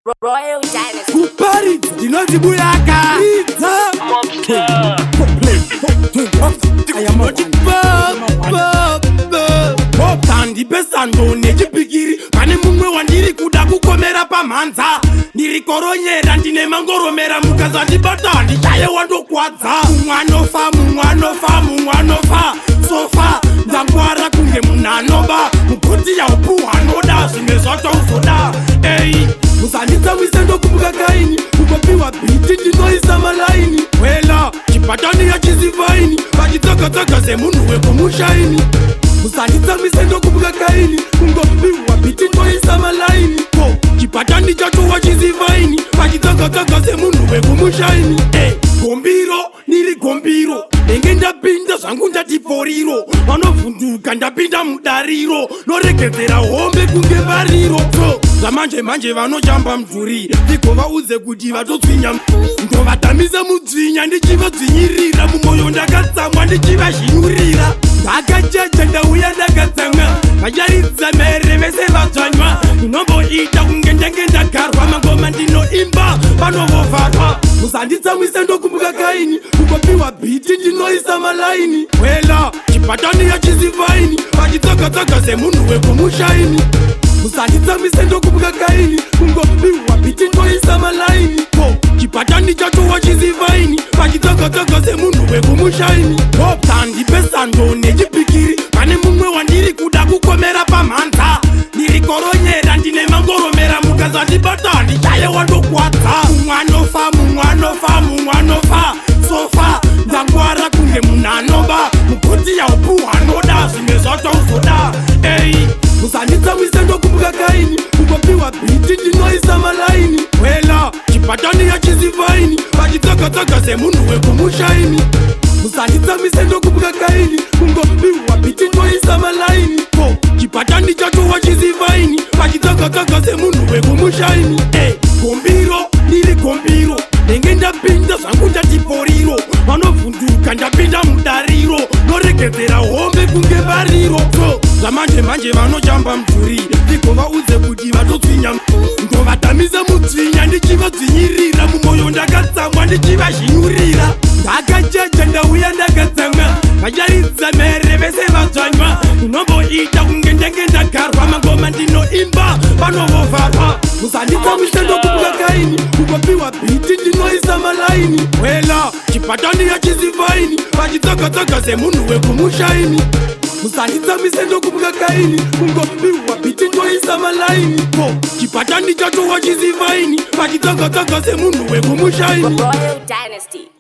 Royal Dynasty. Kuparidza ndinonzi Buyaka. Ridza. Ndipe sando nechipikiri. Pane mumwe wandiri kuda kukomera pamhanza. Ndiri koronyera, ndine mangoromera. Mukazandibata handichaye wandokwadza. Mumwe anofa, mumwe anofa, mumwe anofa. Sofa ndangwara kunge munhu anoba mugoti yaupuhwa anoda zvimwe zvacho uzoda. Ei, musanditsamwise, ndokumbuka kaini. Kungopiwa beat ndinoisa malaini. Wela chipatani yachizivaini vachitsakatsaka semunhu wekumushaini. Musanditsamwise, ndokumbuka kaini. Kungopiwa beat ndoisa malaini. Ko chipatani chacho wachizivaini vachitsakatsaka semunhu wekumushaini. E gombiro, ndiri gombiro, ndenge ndapinda zvangu ndatiporiro. Vanovhunduka ndapinda mudariro, noregedzera hombe kunge variro. So zvamanje manje vanochamba mudhuri, ndigovaudze kuti vatotswinya. Ndovatamisa mudzvinya ndichivadzvinyirira, mumwoyo ndakatsamwa ndichivazhinyurira. Ndakachacha, ndauya ndakatsamwa, vacharidza mhere vese vadzvanywa. Ndinomboita kunge ndenge ndagarwa, mangoma ndinoimba panovovharwa. Musanditsamwise, ndokumbuka kaini. Kungopiwa beat ndinoisa malaini. Wela chipatani yachizivaini vachitsakatsaka semunhu wekumushaini. Musanditsamwise, ndokumbuka kaini. Kungopiwa beat ndoisa malaini. Ko chipatani chacho wachizivaini vachitsakatsaka semunhu wekumushaini. Hopta, ndipe sando nechipikiri. Pane mumwe wandiri kuda kukomera pamhanza. Ndiri koronyera, ndine mangoromera. Mukazandibata handichaye wandokwadza. Mumwe anofa, mumwe anofa, mumwe anofa. Sofa ndangwara kunge munhu anoba mugoti yaupuhwa anoda zvimwe zvacho uzoda. Ei, musanditsamwise, ndokumbuka kaini. Kungopiwa beat ndinoisa malaini. Wela chipatani yachizivaini vachitsakatsaka semunhu wekumushaini. Musanditsamwise, ndokumbuka kaini. Kungopiwa beat ndoisa malaini. Ko chipatani chacho wachizivaini vachitsakatsaka semunhu wekumushaini. E gombiro, ndiri gombiro, ndenge ndapinda zvangu ndatiporiro. Vanovhunduka ndapinda mudariro, noregedzera hombe kunge variro. So zvamanje manje vanochamba mudhuri, ndigovaudze kuti vatotswinya. Ndovatamisa mudzvinya ndichivadzvinyirira, mumwoyo ndakatsamwa ndichivazhinyurira. Ndakachacha, ndauya ndakatsamwa, vacharidza mhere vese vadzvanywa. Ndinomboita kunge ndenge ndagarwa, mangoma ndinoimba panovovharwa. Musanditsamwise, ndokumbuka kaini. Kungopiwa beat ndinoisa malaini. Wela chipatani yachizivaini vachitsakatsaka semunhu wekumushaini. Musanditsamwise, ndokumbuka kaini. Kungopiwa beat ndoisa malaini. Ko chipatani chacho wachizivaini vachitsakatsaka semunhu wekumushaini. Royal Dynasty.